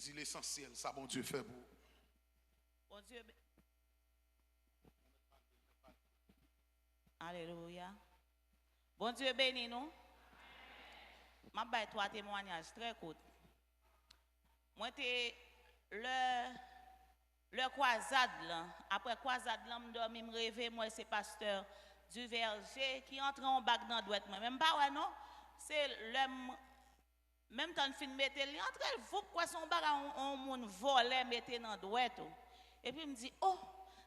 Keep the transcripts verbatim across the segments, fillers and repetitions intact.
Di lesansyèl, sa Bondye fè pou ou. Bondye be- Alelouya. Bondye beni nou. M ap bay twa temwanyaj trè kout. Mwen te lè lè kwazad lan, apre kwazad lan, m dòmi, m reve, m wè se pastè Duverger ki antre yon bag nan dwèt mwen. Men m pa wè non. Se lè m Menm tan l fin mete l, li antre l voup, kwè se yon bagay yon, yon moun vòlè mete nan dwèt ou. Epi m di, oh,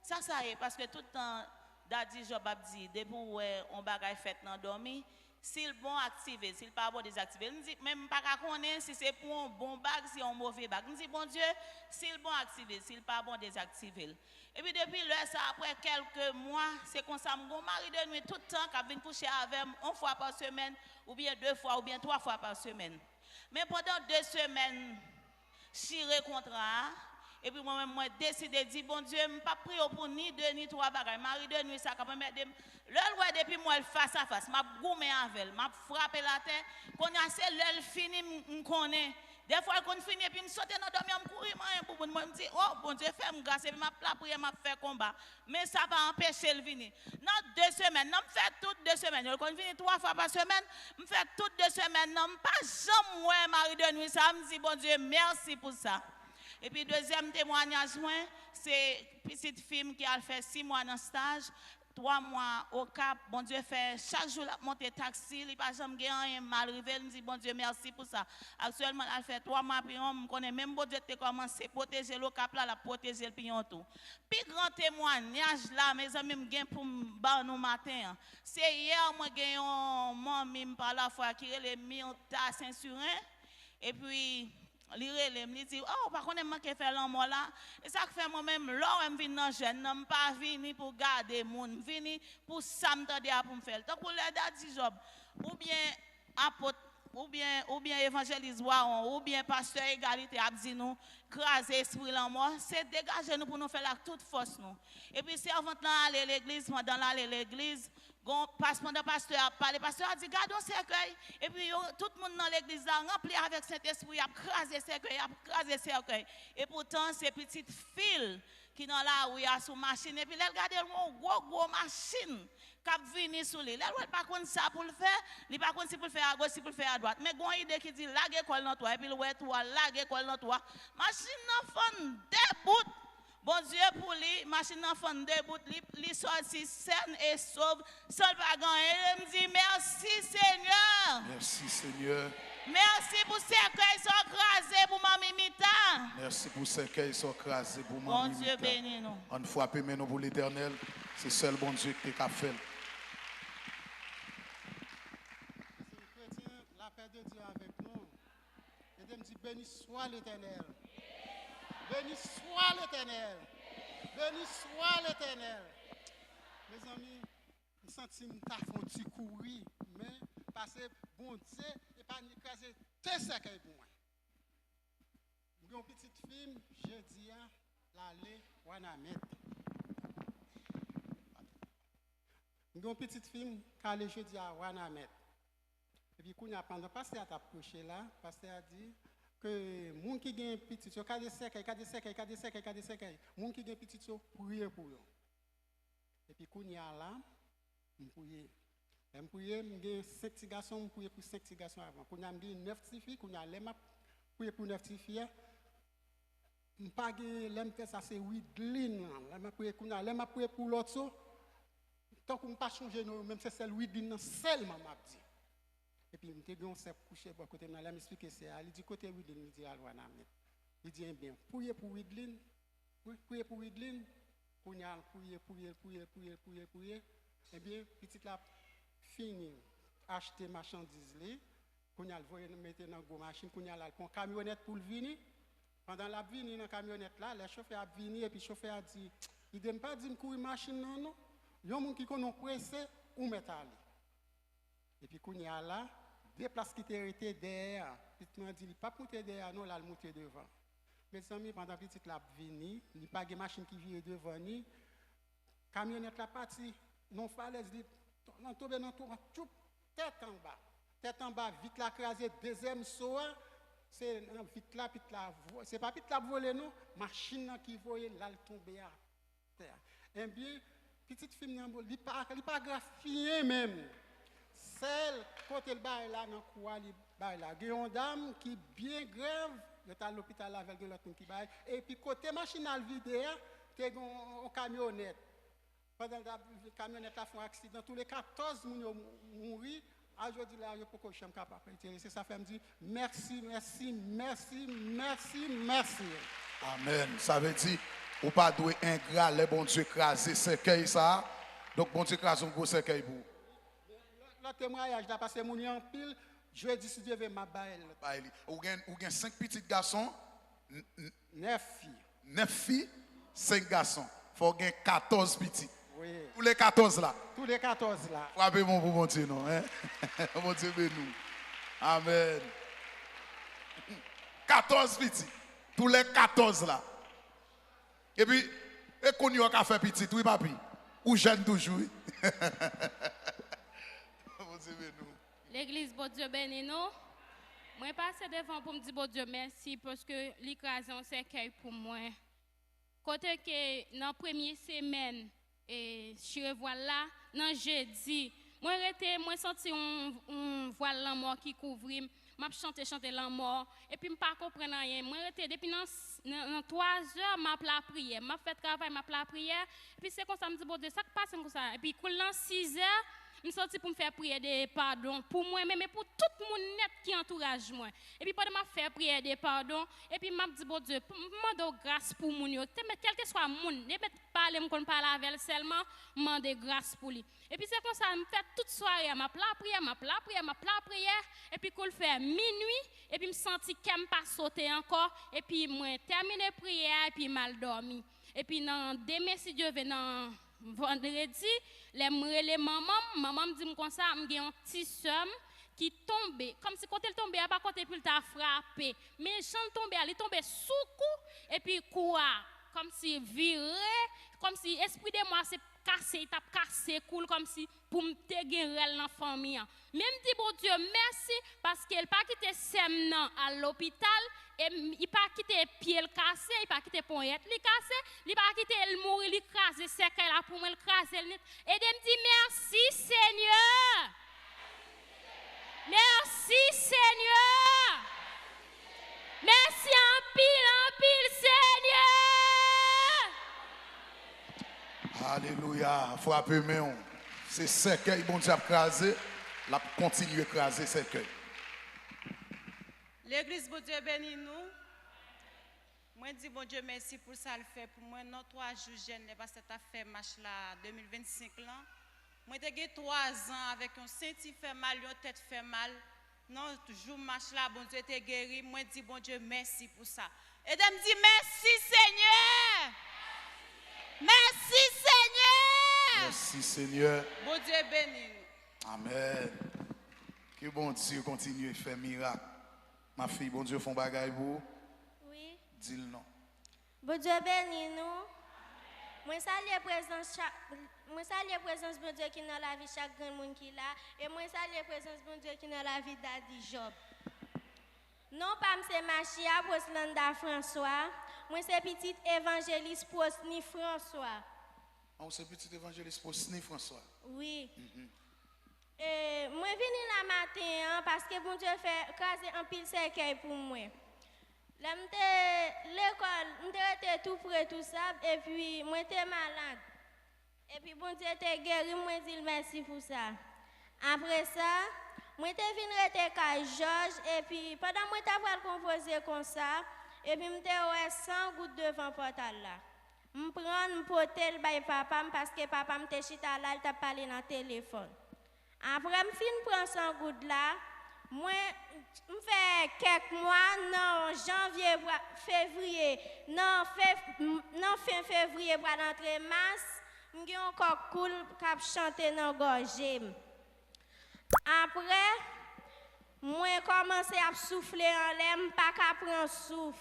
sa sa ye? Paske tout tan Daddy Job ap di, depi w wè yon bagay fèt nan dòmi, si l bon, aktive l, si l pa bon, dezaktive l. M di, men m pa ka konnen si se pou yon bon bag, si yon move bag. M di, Bondye, si l bon, aktive l, si l pa bon, dezaktive l. Epi depi lè sa, apre kèlke mwa, se konsa m gon mari de nwi tout tan k ap vin kouche avè m yon fwa pa semèn, oubyen de fwa, oubyen twa fwa pa semèn. Men pandan de semèn, chire kontra a, epi mwen menm, mwen deside di, Bondye, m p ap priye w pou ni de ni twa bagay. Mari de nwi sa k ap anmède m. Lè l wè depi m wè l fas a fas, m ap goumen avè l, m ap frape l atè. Kounye a, se lè l fini, m, m konnen. Dèfwa, l konn fini, epi m sote nan dòmi an, m kouri manyen bouboun mwen, m di, oh, Bondye fè m gras, epi m ap lapriyè, m ap fè konba. Men sa pa anpeche l vini. Nan de semèn nan, m fè tout de semèn yo. L konn vini twa fwa pa semèn. M fè tout de semèn nan. M pa janm wè mari de nwi sa. M di Bondye mèsi pou sa. Epi dezyèm temwanyaj mwen, se pitit fi m ki al fè sis mwa nan staj, twa mwa Okap. Bondye fè chak jou l ap monte taksi, li pa janm gen anyen mal rive l. M di Bondye mèsi pou sa. Aktyèlman, l al fè twa mwa Piyon. M konnen menm Bondye ki te kòmanse pwoteje l Okap la, l ap pwoteje l Piyon tou. Pi gran temwanyaj la, mezanmi, m gen pou m ban nou maten an. Se yè mwen gen yon manmi m pa lafwa ki rele Mirta Sensiren. Epi, li rele m, li di, oh, ou pa konnen m manke fè lanmò la? E sa k fè mwen menm, lè w wè m vin nan jèn nan, m pa vini pou gade moun, m vini pou sa m tande a pou m fè l. Tankou lè Daddy Job, oubyen apot, oubyen, oubyen evanjelis Wawon, oubyen pastè Egalite ap di nou, kraze espri lanmò, se degaje nou pou nou fè l ak tout fòs nou. Epi sèvant lan ale legliz, pandan l ale legliz, gon pas, pandan pastè a ap pale, pastè a di, gade yon sèkèy. Epi yo, tout moun nan legliz la ranpli avèk Sentespri, y ap kraze sèkèy, y ap kraze sèkèy. Epoutan, se pitit fi l ki nan lari a sou machin. Epi lè l gade, l wè yon gwo, gwo machin k ap vini sou li. Lè l wè l pa konn sa pou l fè, li pa konn si pou l fè agoch, si pou l fè adwat. Men gon ide ki di, lage kò l nan twou a, epi l wè twou a, lage kò l nan twou a. Machin nan fann de bout. Bondye pou li, machin nan fann de bout, li, li sòti sèn e sov, san l pa gen anyen. M di, mèsi, Senyè. Mèsi, Senyè. Mèsi pou sèkèy sa w kraze pou Manmi Mita. Mèsi pou sèkèy sa w kraze pou Manmi Mita. Bondye beni nou. Ann frape men nou pou Letènèl. Se sèl Bondye ki te ka fè l. Si w kretyen, lapè de Dye avèk nou. Ede m di, beni swa Letènèl. Beni swa Letènèl. Beni swa Letènèl. Mezanmi, m santi m ta fè yon ti kouri, men pase Bondye epa li kraze de sèkèy pou mwen. M gen yon pitit fi m, jedi a, l ale Wanament. M gen yon pitit fi m k ale jedi a Wanament. Epi kounye a, pandan pastè a t ap preche la, pastè a di ke moun ki gen pitit yo, kade sèkèy, kade sèkèy, kade sèkèy, kade sèkèy. Moun ki gen pitit yo, priye pou yo. Epi kounye a la, m priye. Lè m priye, m gen senk ti gason, m priye pou senk ti gason avan. Kounye a, m gen nèf ti fi, kounye a, lè m ap priye pou nèf ti fi a, m pa gen, lè m fè sa, se Widlin nan. Lè m ap priye, kounye a, lè m ap priye pou lòt yo, tankou m pa sonje non yo, men se sèl Widlin nan sèlman m ap di. Epi m te gen yon sè kouche bò kote m nan, lè m esplike sè a, li di, kote Widlin? Li di, al Wanament. Li di, ebyen, priye pou Widlin. Wi, priye pou Widlin. Kounye a, l priye, priye, priye, priye, priye, priye. Ebyen, pitit la fini achte machandiz li. Kounye a, l voye mete nan gwo machin. Kounye a, l al pran kamyonèt pou l vini. Pandan l ap vini nan kamyonèt la, lè chofè a ap vini, epi chofè a di, ide m pa di m kouri machin nan, non. Yon moun ki konn ou prese, ou mèt ale. Epi kounye a la, de plas ki te rete dèyè a, pitit mwen di li p ap moute dèyè a non, l al moute devan. Mezanmi, pandan pitit la ap vini, li pa gen machin ki vire devan ni, kamyonèt la pati nan yon falèz, li nan, tonbe nan twou a, tchoup, tèt anba. Tèt anba, vit la kraze, dezyèm so a, Se nan vit la, pit la, vo- se pa pit la ap vole non, machin nan ki voye l al tonbe atè a. Ebyen, pitit fi m nan, bon, li pa, li pa grafiyen menm. Sèl kote l bay la nan kou a, li bay la. Gen yon dam ki byen grèv, yo t al lopital avè l, gen lòt moun ki bay. Epi kote machin nan al vide a, te gen yon, yon kamyonèt. Pandan l t ap, kamyonèt la fè yon aksidan, toule katòz moun yo mou- mouri. A jodi la, yo poko janm kapab retire. Se sa fè m di, mèsi, mèsi, mèsi, mèsi, mèsi. Amèn. Sa vle di, ou pa dwe engra lè Bondye kraze sèkèy sa a. Donk, Bondye kraze yon gwo sèkèy pou ou. Lòt temwayaj la, paske moun yo anpil, jedi, si Dye vle, m ap bay lòt. Bay li. Ou gen, ou gen senk pitit gason, Nèf fi. nèf fi, senk gason. Fò w gen katòz pitit. Wi. Toule katòz la. Toule katòz la. Frape bon pou Bondye non, hein? Bondye beni w. Amèn. Katòz pitit. Toule katòz la. Epi, e kounye a w ka fè pitit, wi, papi. Ou jèn toujou, wi. Bondye beni w. Legliz, Bondye beni nou. Mwen pase devan pou m di Bondye mèsi paske li kraze yon sèkèy pou mwen. Kote ke nan premye semèn e, chire vwal la, nan jedi, mwen rete, mwen santi yon, yon vwal lanmò ki kouvri m. M ap chante, chante lanmò, epi m pa konprann anyen. Mwen rete depi nan, nan, nan twazè, m ap lapriyè. M ap fè travay, m ap lapriyè. Epi se konsa m di Bondye, sa k pase m konsa? Epi koul nan sizè, m santi pou m fè priyè de padon pou mwen menm e pou tout moun nèt ki antouraj mwen. Epi pandan m ap fè priyè de padon, epi m ap di Bondye, m mande w gras pou moun yo, te mèt kèlkeswa moun, te mèt pale m konn pale avè l sèlman, m mande gras pou li. Epi se konsa m fè tout sware a, m ap lapriyè, m ap lapriyè, m ap lapriyè, epi kou l fè minui, epi m santi kè m pa sote ankò, epi mwen tèmine priyè a, epi m al dòmi. Epi nan demen, si Dye vle, nan vandredi, lè m rele manman m, manman m di m konsa, m gen yon ti sè m ki tonbe, kòmsi kote l tonbe a pa kote pou l ta frape, men jan l tonbe a, li tonbe sou kou, epi kou a kòmsi vire, kòmsi espri de mò a se kase, li t ap kase kou l kòmsi pou m te gen rèl nan fanmi an. Men m di Bondye mèsi paske l pa kite sè m nan al lopital, e m- li pa kite pye l kase, li pa kite ponyèt li kase, li pa kite l mouri, li kraze sèkèy la pou mwen, l kraze l nèt. Ede m di mèsi Senyè. Mèsi Senyè. Mèsi anpil, anpil Senyè. Alelouya. Frape men w. Se sèkèy Bondye ap kraze, l ap kontinye kraze sèkèy. Legliz, Bondye beni nou. Mwen di Bondye mèsi pou sa l fè pou mwen nan twa jou jèn lè pastè t ap fè mach la de mil vennsenk lan. Mwen te gen twa zan avèk yon senti fè mal, yon tèt fè mal. Nan jou mach la, Bondye te geri m. Mwen di Bondye mèsi pou sa. Ede m di mèsi Senyè! Mèsi Senyè! Mèsi Senyè. Bondye beni nou. Amèn. Ke Bondye kontinye fè mirak. Ma fille, Bondye fè yon bagay pou ou. Wi. Di l non. Bondye beni nou. Mwen salye prezans chak mwen salye prezans Bondye ki nan lavi chak grenn moun ki la e mwen salye prezans Bondye ki nan lavi Daddy Job. Non pa m se Machia Proslanda François. Mwen se pitit evanjelis Prosny François. An, ou se pitit evanjelis Prosny François. Wi. E, mwen vini la maten an paske Bondye fè kraze anpil sèkèy pou mwen. Lè m te lekòl, m te rete tou pre tou sab epi mwen te malad. Epi Bondye te geri m, mwen di l mèsi pou sa. Apre sa, mwen te vin rete kay Jòj epi pandan mwen ta pral konpoze konsa, epi m te wè san goud devan pòtal la. M pran l, m pote l bay papa m paske papa m te chita la, l t ap pale nan telefòn. Apre m fin pran san goud la, mwen m fè kèk mwa nan janvye, fevriye, nan, nan fen fevriye pral antre mas, m gen yon kòk koul k ap chante nan gòje m. Apre, mwen kòmanse ap soufle anlè, m pa ka pran souf.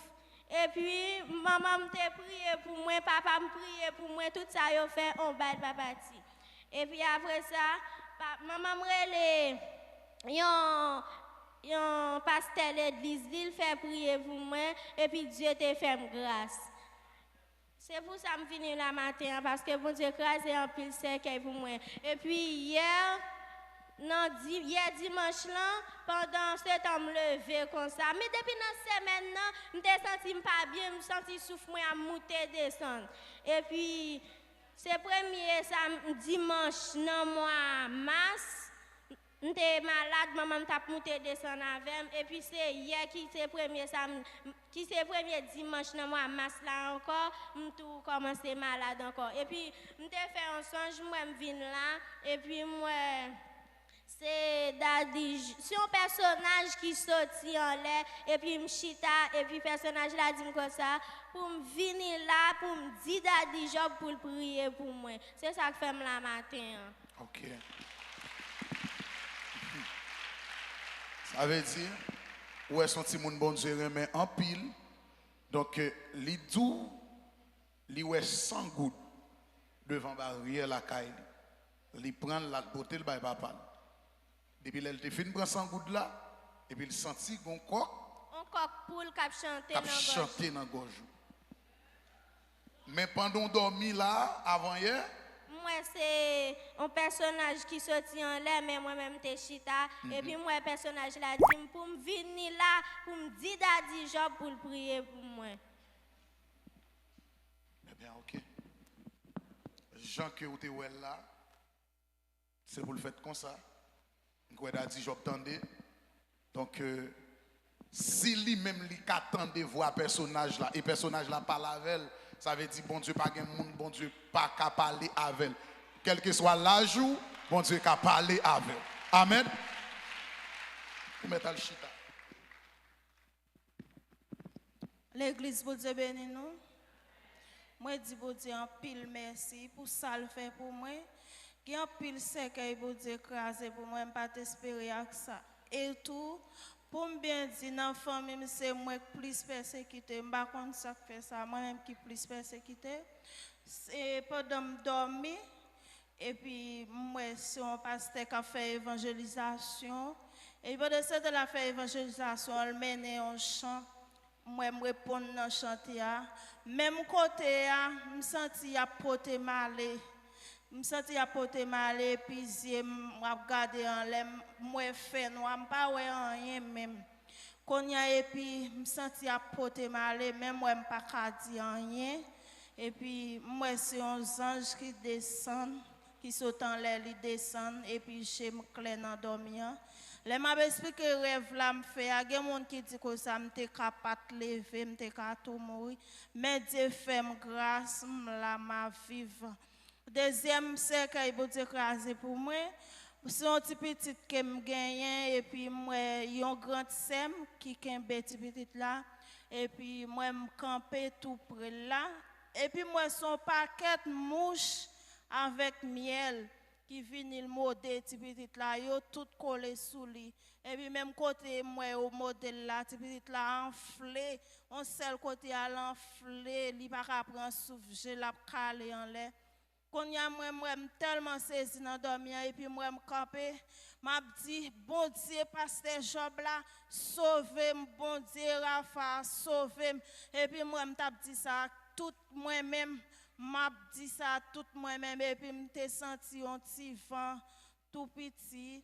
Epi, manman m te priye pou mwen, papa m priye pou mwen, tout sa yo fè, on bal pa pati. Epi apre sa, manman m rele yon yon pastè legliz li, l fè priye pou mwen, epi Dye te fè m gras. Se pou sa m vini la maten an, paske Bondye kraze anpil sèkèy pou mwen. Epi yè, nan di, yè dimanch lan, pandan se tan m leve konsa. Men depi nan semèn nan, m te santi m pa byen, m santi souf mwen ap moute desann. Epi, se premye sa, dimanch nan mwa mas, m te malad, manman m t ap moute desann avè m, epi se yè ki se premye sa, m- ki se premye dimanch nan mwa mas la ankò, m tou kòmanse malad ankò. Epi, m te fè yon sonj, m wè m vin la, epi m wè se Daddy J- se yon pèsonaj ki soti anlè, epi m chita, epi pèsonaj la di m konsa, pou m vini la, pou m di Daddy Job pou l priye pou mwen. Se sa k fè m la maten an. Ok. Sa vle di, ou wè se yon timoun Bondye renmen anpil. Donk, li di w, li wè san goud devan baryè lakay li. Li pran l, l al pote l bay papa l. Depi lè l te fin pran san goud la, epi l santi gon kòk On kòk poul k ap chante k ap nan gòj. Chante nan gòj ou. Men pandan w dòmi la, avan yè, M wè se yon pèsonaj ki soti anlè, men mwen menm m te chita. Epi m wè pèsonaj la di m pou m vini la, pou m di Daddy Job pou l priye pou mwen. Ebyen, ok. Jan ke w te wè l la, se pou l fèt konsa. M kwè Daddy Job tande. Donk, euh, si li menm li ka tande vwa pèsonaj la, e pèsonaj la pale avè l, sa vle di Bondye pa gen moun Bondye pa ka pale avè l. Kèlkeswa laj ou, Bondye ka pale avè w. Amèn. Ou mèt al chita. Legliz, Bondye beni nou. Mwen di Bondye anpil mèsi pou sa l fè pou mwen. Gen anpil sèkèy Bondye kraze pou mwen, m pa t espere ak sa. E tou, pou m byen di, nan fanmi m, se mwen k plis pèsekite. M pa konn sa k fè sa, mwen menm ki plis pèsekite. Se pandan m dòmi, epi m wè se yon pastè k ap fè evanjelizasyon. Epi pandan se tan l ap fè evanjelizasyon, l mennen yon chan. M wè m reponn nan chante a. Menm kote a, m santi y ap pote m ale. M santi y ap pote m ale, epi zye m ap gade anlè, m wè fènwa, m pa wè anyen menm. Kounye a, epi m santi y ap pote m ale, menm wè m pa ka di anyen. Epi m wè se yon zanj ki desann, ki sot anlè, li desann, epi je m klè nan dòmi an. Lè m ap eksplike rèv la m fè a, gen moun ki di konsa m te ka pa t leve, m te ka tou mouri. Men Dye fè m gras, m la, m ap viv. Dezyèm sèkèy Bondye kraze pou mwen, se yon ti pitit ke m genyen, epi m wè yon grann sè m ki kenbe ti pitit la, epi mwen m kanpe tou pre l la, epi m wè se yon pakèt mouch avèk myèl ki vini l mòde ti pitit la, yo tout kole sou li. Epi menm kote m wè yo mòde l la, ti pitit la anfle, yon sèl kote a l anfle, li pa ka pran souf, je l ap kale anlè. Kounye a mwen, m wè m tèlman sezi nan dòmi an, epi m wè m kanpe, m ap di, Bondye pastè Jòb la, sove m, Bondye Rafa, sove m. Epi m wè m t ap di sa ak tout mwen menm, m ap di sa ak tout mwen menm, epi m te santi yon ti van tou piti,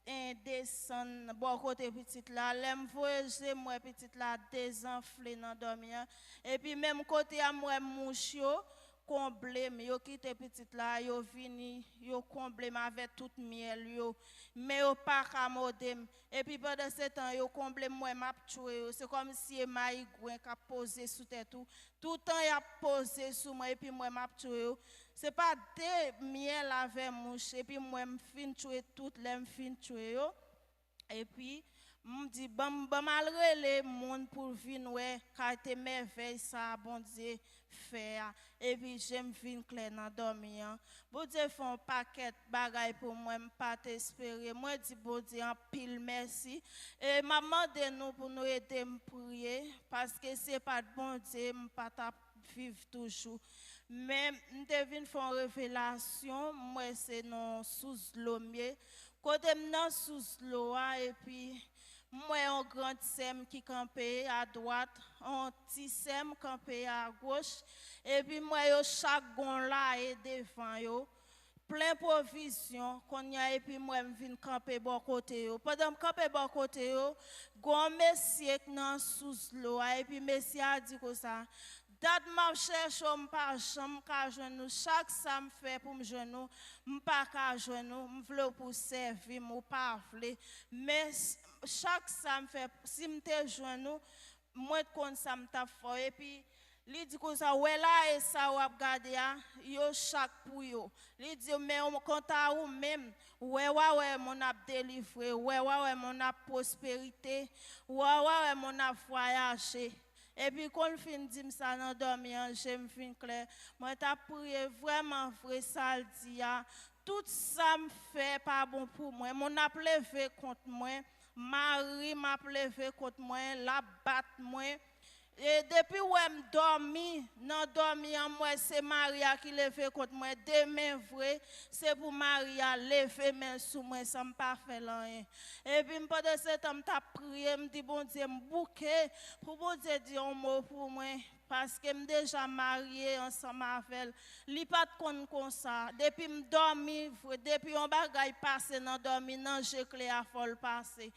en, desann bò kote pitit la. Lè m voye je m, m wè pitit la dezanfle nan dòmi an. Epi menm kote a, m wè mouch yo konble m. Yo kite pitit la, yo vini, yo konble m avè tout myèl yo. Men yo pa ka mòde m. Epi pandan se tan, yo konble m, m wè m ap tchwe yo. Se kòmsi e mayigwen k ap poze sou tèt ou. Toutan y ap poze sou mwen, epi m wè m ap tchwe yo. Se pa de myèl avè mouch, epi m wè m fin tchwe tout, lè m fin tchwe yo. Epi, m di, ban m, ban m al rele moun pou vin wè kalite mèvèy sa a Bondye fè a. Epi, je m vin klè nan dòmi an. Bondye fè yon pakèt bagay pou mwen, m pa t espere. Mwen di Bondye anpil mèsi. E m ap mande nou pou nou ede m priye, paske si se pa t Bondye, m pa t ap viv toujou. Men, m te vin fè yon revelasyon, m wè se nan sous dlo m ye. Kote m nan sous dlo a, epi M wè yon gran sè m ki kanpe adwat, yon ti sè m kanpe agoch, epi m wè yo chak gen yon laye devan yo, plen pwovizyon. Kounye a, epi m wè m vin kanpe bò kote yo. Pandan m kanpe bò kote yo, gen yon mesye k nan sous dlo a, epi mesye a di konsa, Dat m ap chèche w, m pa janm ka jwenn ou. Chak sa m fè pou m jwenn ou, m pa ka jwenn ou. M vle w pou w sèvi m, ou pa vle. Men s- chak sa m fè, si m te jwenn ou, mwen t konn sa m t ap fè w. Epi li di konsa, wè laye sa w ap gade a, yo chak pou yo. Li di, men w- kanta ou menm, wè w a wè moun ap delivre, wè w a wè moun ap pwosperite, wè w a wè moun ap vwayaje. Epi kon l fin di m sa nan dòmi an, je m vin klè. Mwen t ap priye vrèman vre sa l di a. Tout sa m fè pa bon pou mwen. Moun ap leve kont mwen. Mari m ap leve kont mwen. L ap bat mwen. E depi w wè m dòmi, nan dòmi an, m wè se mari a ki leve kont mwen. Demen vre, se pou mari a leve men l sou mwen san m pa fè l anyen. Epi m, pandan se tan, m t ap priye, m di Bondye, m bouke pou Bondye di yon mo pou mwen, paske m deja marye ansanm avè l. Li pa t konn konsa. Depi m dòmi, vre, depi yon bagay pase nan dòmi, nan je kle a, fò l pase.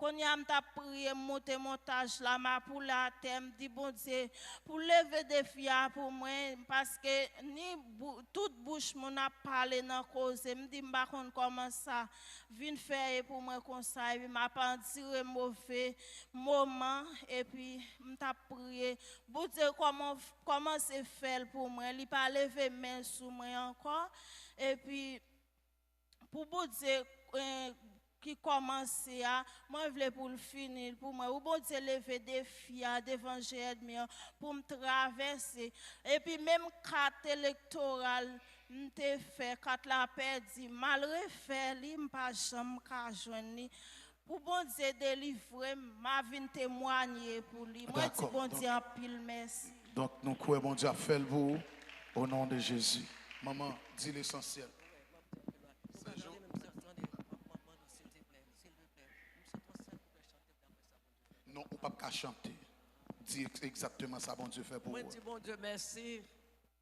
Kounye a, m t ap priye, m monte montaj la, m apoule atè, m di Bondye pou leve defi a pou mwen, paske ni bou- tout bouch moun ap pale nan koze. M di, m pa konn kòman sa vin fè e pou mwen konsa, epi m ap andire move moman, epi m t ap priye. Bondye kòman, kòmanse fè l pou mwen, li pa leve men l sou mwen ankò, epi pou Bondye, eh, ki kòmanse a, mwen vle pou l fini l pou mwen. Ou Bondye leve defi a devan je ènmi an pou m travèse. Epi menm kat elektoral m te fè, kat la pèdi, m al refè li, m pa janm ka jwenn li. Pou Bondye delivre m, m a vin temwanye pou li. Mwen di Dakò, Bondye donk, anpil mèsi. Donk, nou kwè Bondye ap fè l pou ou, o non de Jezi. Manman, di lesansyèl. Sè Jo. Non, ou p ap ka chante. Di ex- egzakteman sa Bondye fè pou ou. Mwen di Bondye mèsi.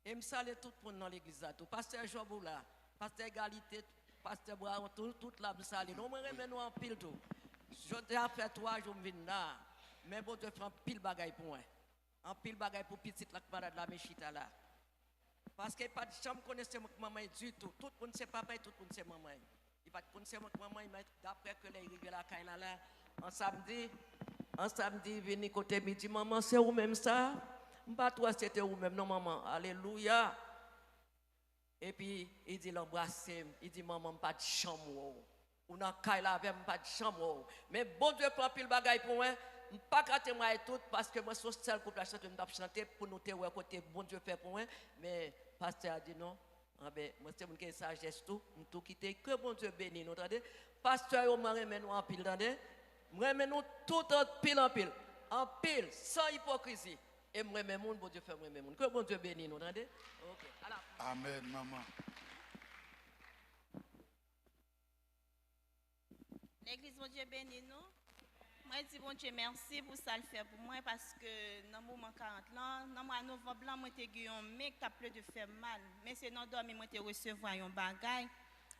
E m salye tout moun nan legliz la tou. Pastè Job ou la. Pastè Egalite, Pastè Brawon, tout, tout la m salye nou. Mwen renmen nou anpil tou. Jodi a fè twa jou m vin la. Men Bondye fè anpil bagay pou mwen. Anpil bagay pou pitit la k malad la, men chita la. Paske li pa t janm konnen se mwen k manman l ditou. Tout moun se papa l, tout moun se manman l. Li pa t konn se mwen k manman l, men daprè ke lè l rive lakay la, la, an samdi, an samdi, li vini kote m, li di, manman, se ou menm sa? M pa t wè se te ou menm non, manman. Alelouya! Epi, li di l anbrase m, li di, manman, m pa t janm wè w. Ou nan kay la avè m, m pa t janm wè w. Men Bondye fè anpil bagay pou mwen, m pa ka temwaye tout, paske mwen se yon sèl kouplè chante m t ap chante pou nou te wè kote Bondye fè pou mwen. Men pastè a di non. Anben, mwen se moun ki gen sajès tou, m tou kite. Ke Bondye beni nou, tande. Pastè yo, mwen renmen nou anpil, tande. Mwen renmen nou tout anpil, anpil. Anpil, san ipokrizi. E m renmen moun, Bondye fè m renmen moun. Ke Bondye beni nou, tande. Ok, ala. Amèn, manman. Legliz, Bondye beni nou. Mwen di Bondye mèsi pou sa l fè pou mwen, paske nan moman karant lan, nan mwa novanm lan, mwen te gen yon men k t ap plede fè m mal. Men se nan dòmi mwen te resevwa yon bagay,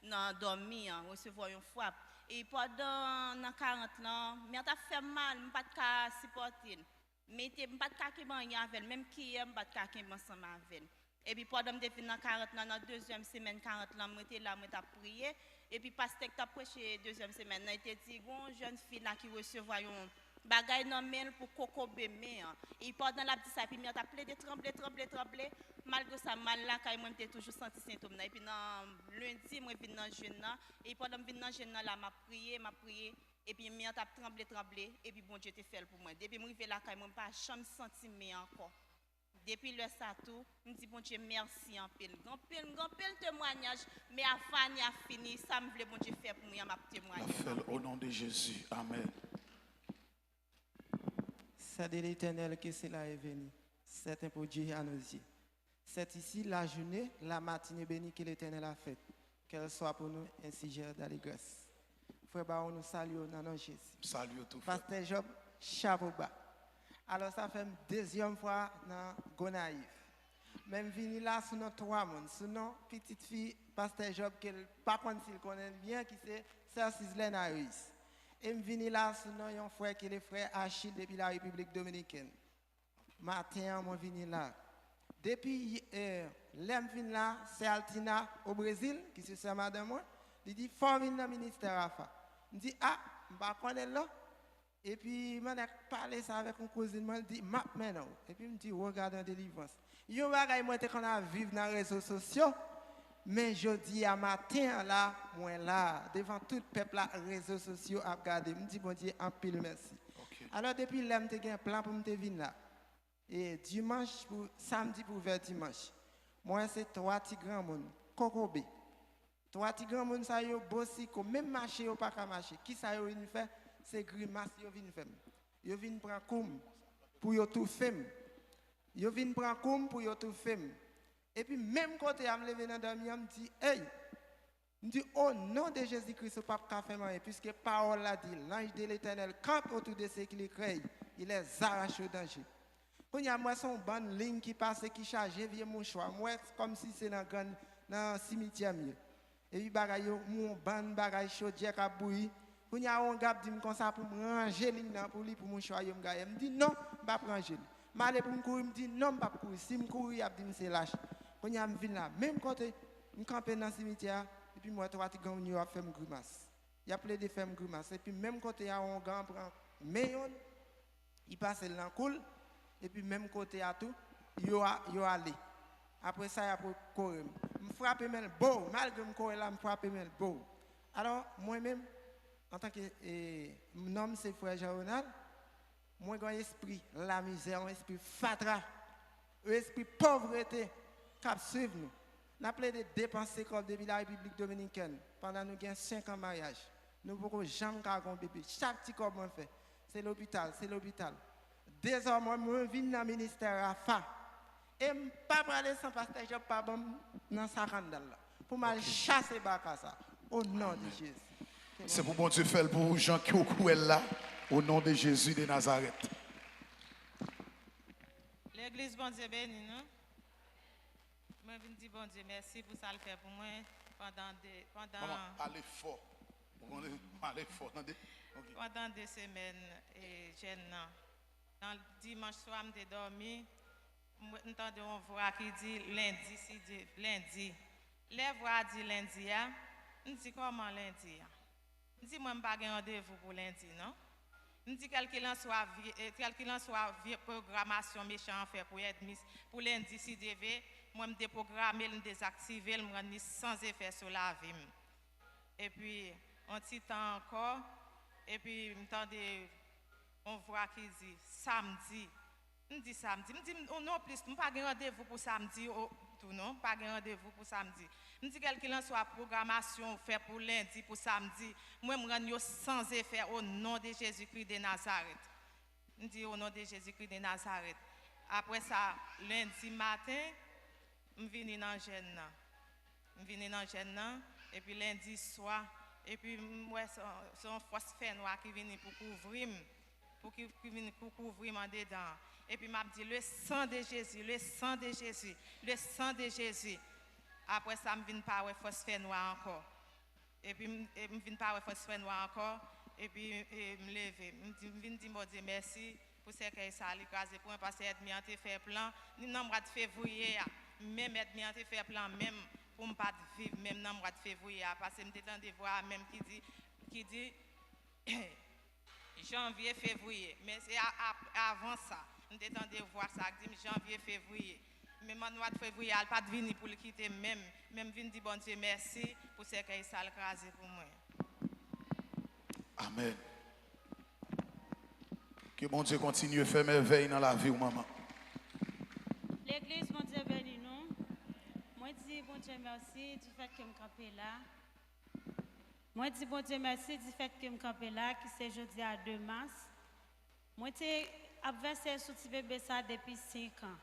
nan dòmi an, resevwa yon frap. E pandan nan karant lan, men an t ap fè m mal, m pa t ka sipòte l. Men te, m pa t ka kenbe anyen avè l, menm kiyè m pa t ka kenbe ansanm avè l. Epi pandan m te vin nan karant lan, nan dezyèm semèn karant lan, mwen te la, mwen t ap priye. Epi pastè k t ap preche dezyèm semèn nan, li te di, gon jèn fi la ki resevwa yon bagay nan men l pou kokobe men an. E pandan l ap di sa, epi men an t ap plede tranble, tranble, tranble. Malgre sa, m al lakay mwen, m te toujou santi sentòm nan. Epi nan lendi, mwen vin nan jèn nan. E pandan m vin nan jèn nan la, m ap priye, m ap priye. Epi men an t ap tranble, tranble. Epi Bondye te fè l pou mwen. Depi m rive lakay mwen, m pa janm santi men an ankò. Depi lè sa tou, m di Bondye mèsi anpil. Gen anpil, gen anpil temwanyaj, men a fini, a fini. Sa m vle Bondye fè pou mwen an, m ap temwaye. L ap fè l o non de Jezi. Amèn. Celle de l'Éternel, que cela est venu. C'est un prodige à nos yeux. C'est ici la journée, la matinée bénie que l'Éternel a faite. Qu'elle soit pour nous un sujet d'allégresse. Frè Bawon, nou salye w nan non Jezi. M salye w tou, frè. Pastè Jòb, chapo ba. Alò, sa fè m dezyèm fwa nan Gonayiv. Men m vini la sou non twa moun, sou non pitit fi Pastè Jòb, ke l pa konn si l konnen l byen, ki se Sè Sizlèn Ayis. E m vini la sou non yon frè ki le frè Achil depi la Repiblik Dominikèn. Maten an, mwen vini la. Depi, eh, lè m vin la, Sè Altina o Brezil, ki se sè madanm mwen, li di, "Fò w vin nan ministè Rafa." M di, "A, m pa konnen l non." Epi, m annik pale sa avèk yon kouzin mwen, li di, "M ap mennen w." Epi, m di, "Wo, gade yon delivrans." Yon bagay mwen te konn ap viv nan rezo sosyo, men jodi a maten an la, mwen la, devan tout pèp la, rezo sosyo ap gade. M di Bondye anpil mèsi. Ok. Alò, depi lè m te gen plan pou m te vin la, e dimanch pou, samdi pou vè dimanch, mwen wè se twa ti granmoun, kokobe. Twa ti granmoun sa yo, bosiko, menm mache yo pa ka mache. Kisa yo vin fè? Se grimas yo vin fè m. Yo vin pran kou m pou yo toufe m. Yo vin pran kou m pou yo toufe m. Epi menm kote a, m leve nan dòmi an, m di, "Ey!" M di, "O non de Jezi Kris, ou p ap ka fè m anyen, piske pawòl la di, 'L'ange de l'Éternel campe autour de ceux qui le craignent, il les arrache au danger.'" Kounye a, m wè se yon bann liy ki pase, ki chaje vye mouchwa. M wè kòmsi se nan grann, nan simityè m ye. Epi bagay yo, m wè yon bann bagay chodyè k ap bouyi. Kounye a, yon gad di m konsa pou m ranje liy nan pou li, pou mouchwa yo m gaye. M di, "Non, m p ap ranje l." M ale pou m kouri, m di, "Non, m p ap kouri. Si m kouri, y ap di m se lach." Kounye a, m vin la, menm kote, m kanpe nan simityè a, epi m wè twa ti granmoun yo ap fè m grimas. Y ap plede fè m grimas. Epi menm kote a, yon gran pran men yonn, li pase l nan kou l, epi menm kote a tou, yo a, yo ale. Apre sa, y ap kore m. M frape men l bo, malgre m kore la, m frape men l bo. Alò, mwen menm, antanke, e, non m se frè Jean Ronald, mwen gen yon espri lamizè, yon espri fatra, yon espri povrete k ap swiv nou. N ap plede depanse kòb depi la Repiblik Dominikèn, pandan nou gen senk an maryaj. Nou poko janm ka gon bebe. Chak ti kòb mwen fè, se lopital, se lopital. Dezòmè, mwen vin nan ministè Rafa. E m pa prale san pastè Job pa ban m nan sakandal la. Pou m al chase baka sa. O non de Jezi. Se pou Bondye fè l pou ou jan ke w kwè l la. O non de Jezi de Nazarèt. Legliz, Bondye beni nou. Mwen vin di Bondye mèsi pou sa l fè pou mwen pandan de, pandan... Manman, pale fò. Ou konnen, pale fò, tande? Ok. Pandan de semèn, e, jèn nan. Nan dimanch swa, m te dòmi, m, m tande yon vwa ki di, "Lendi, si Dye, lendi." Lè vwa a di lendi a, m di, "Kòman lendi a?" M di, "Mwen, m pa gen randevou pou lendi, non." M di, "Kèlkilanswa vye, eh, kèlkilanswa vye pwogramasyon mechan an fè pou èdmi, pou lendi, si Dye vle, mwen, m deprograme l, m dezaktive l, m rann li san efè sou lavi m." Epi, yon ti tan ankò, epi m tande yon vwa ki di, "Samdi." M di, "Samdi?" M di, "M, oh, non plis, m pa gen randevou pou samdi, oh, tou non, m pa gen randevou pou samdi." M di, "Kèlkilanswa pwogramasyon w fè pou lendi, pou samdi, mwen, m rann yo san efè, o non de Jezikri de Nazarèt." M di, "O non de Jezikri de Nazarèt." Apre sa, lendi maten, m vini nan jèn nan. M vini nan jèn nan, epi lendi swa, epi m wè se, se yon fòs fènwa ki vini pou kouvri m, pou ki, ki vini pou kouvri m andedan an. Epi m ap di, "Le sang de Jésus, le sang de Jésus, le sang de Jésus." Apre sa, m vin pa wè fòs fènwa ankò. Epi m, e m vin pa wè fòs fènwa ankò, epi, e, m leve. M di, m vin di Bondye mèsi pou sèkèy sa a li kraze pou mwen, paske ènmi an te fè plan, ni nan mwa de fevriye a, menm ènmi an te fè plan menm pou m pa t viv menm nan mwa de fevriye a, paske m te tande vwa a menm ki di, ki di, janvye, fevriye. Men se a, a, avan sa, m te tande vwa sa a ki di m janvye, fevriye. Men mwa, mwa de fevriye a, l pa t vini pou l kite m menm. Men m vin di Bondye mèsi pou sèkèy sa l kraze pou mwen. Amèn. Ke Bondye kontinye fè mèvèy nan lavi w, manman. Legliz, Bondye beni nou. Mwen di Bondye mèsi di fèt ke m kanpe la. Mwen di Bondye mèsi di fèt ke m kanpe la, ki se jodi a de mas. Mwen te ap vèse sou ti bebe sa depi senk an.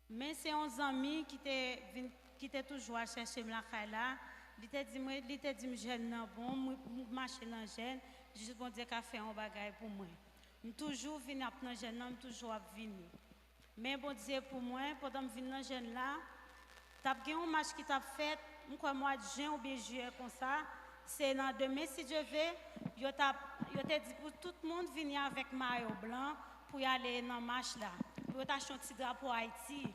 Men se yon zanmi ki te vin, ki te toujou al chèche m lakay la, Li te di mwen, li te di m jèn nan bon, m, m mache nan jèn, jis Bondye ka fè yon bagay pou mwen. M toujou vin ap nan jèn nan, m toujou ap vini. Men Bondye pou mwen, pandan m vin nan jèn la, t ap gen yon mach ki t ap fèt, m kwè mwa jen oubyen jiyè konsa, se nan demen, si Dye ve, yo t ap, yo te di pou tout moun vini avèk mayo blan pou y ale nan mach la, pou yo t achte yon ti drapo Ayiti.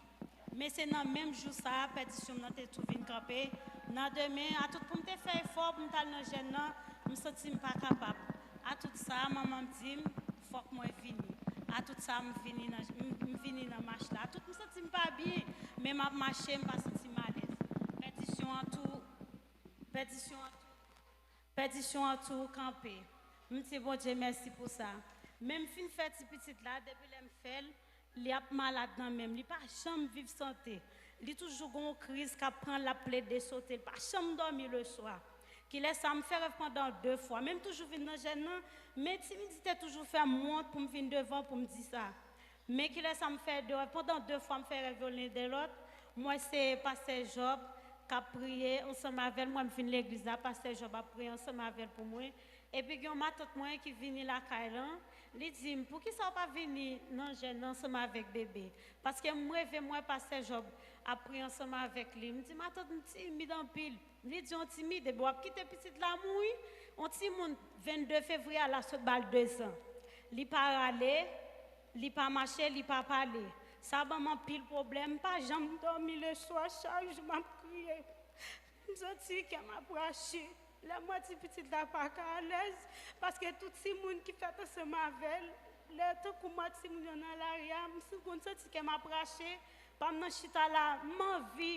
Men se nan menm jou sa a, pèdisyon m nan te tou vin kanpe. Nan demen, atout pou m te fè efò pou m t al nan jèn nan, m santi m pa kapab. Atout sa a, manman m di m, fòk mwen vini. Atout sa a, m vini nan, m, m vini nan mach la. Atout m santi m pa byen, men m ap mache, m pa santi m alèz. Pèdisyon an tou, pèdisyon an tou, pèdisyon an tou kanpe. M di Bondye mèsi pou sa. Men m fin fè ti pitit la, depi lè m fè l, li ap malad nan men m, li pa janm viv sante. Li toujou gen yon kriz k ap pran l, l ap plede sote, li pa janm dòmi leswa. Kilè sa m fè rèv pandan de fwa, men m toujou vin nan jèn nan, men timidite toujou fè m wont pou m vin devan pou m di sa. Men kilè sa m fè de rèv, pandan de fwa m fè rèv yo len de lòt, m wè se pastè Jòb k ap priye ansanm avè l, m wè m vin legliz la, pastè Jòb ap priye ansanm avè l pou mwen. Epi gen yon matant mwen ki vini lakay lan, li di m, "Poukisa w pa vini nan jèn nan ansanm avèk bebe?" Paske m reve m wè pastè Jòb ap priye ansanm avèk li. M di, "Matant, m timid anpil." Li di, "Yon timid, epi w ap kite pitit la mouri?" Yon timoun vennde fevriye a la sot ba l dezan. Li pa rale, li pa mache, li pa pale. Sa ban m anpil pwoblèm, m pa janm dòmi leswa, chak jou m ap kriye. M santi kè m ap rache. Lè m wè ti pitit la pa ka alèz, paske tout timoun ki fèt ansanm avè l, lè tankou m wè timoun yo nan lari a, m si konn santi kè m ap rache, pa m nan chita la, m anvi,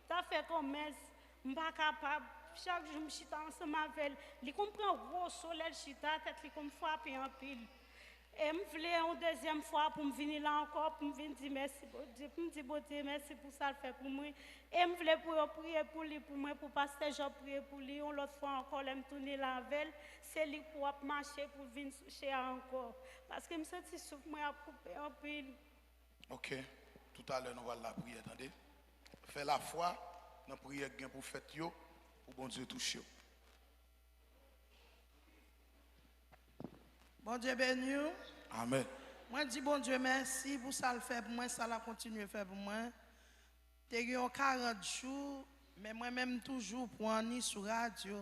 ta fè kòmès, m pa kapab, chak jou m chita ansanm avè l, li konn pran gwo so lè l chita, tèt li konn frape anpil. E m vle yon dezyèm fwa pou m vini la ankò, pou m vin di mèsi Bondye, pou m di Bondye mèsi pou sa l fè pou mwen. E m vle pou yo priye pou li, pou mwen, pou pastè Jòb priye pou li, yon lòt fwa ankò, lè m tounen la avè l, se li pou ap mache pou vin sou chè a ankò. Paske m santi souf mwen ap koupe anpil. Ok, toutalè nou pral lapriyè, tande. Fè lafwa nan priyè k gen pou fèt yo, pou Bondye touche w. Bondye beni w. Amèn. Mwen di Bondye mèsi pou sa l fè pou mwen, sa l ap kontinye fè pou mwen. Te gen yon karant jou, men mwen menm m toujou pran ni sou radyo,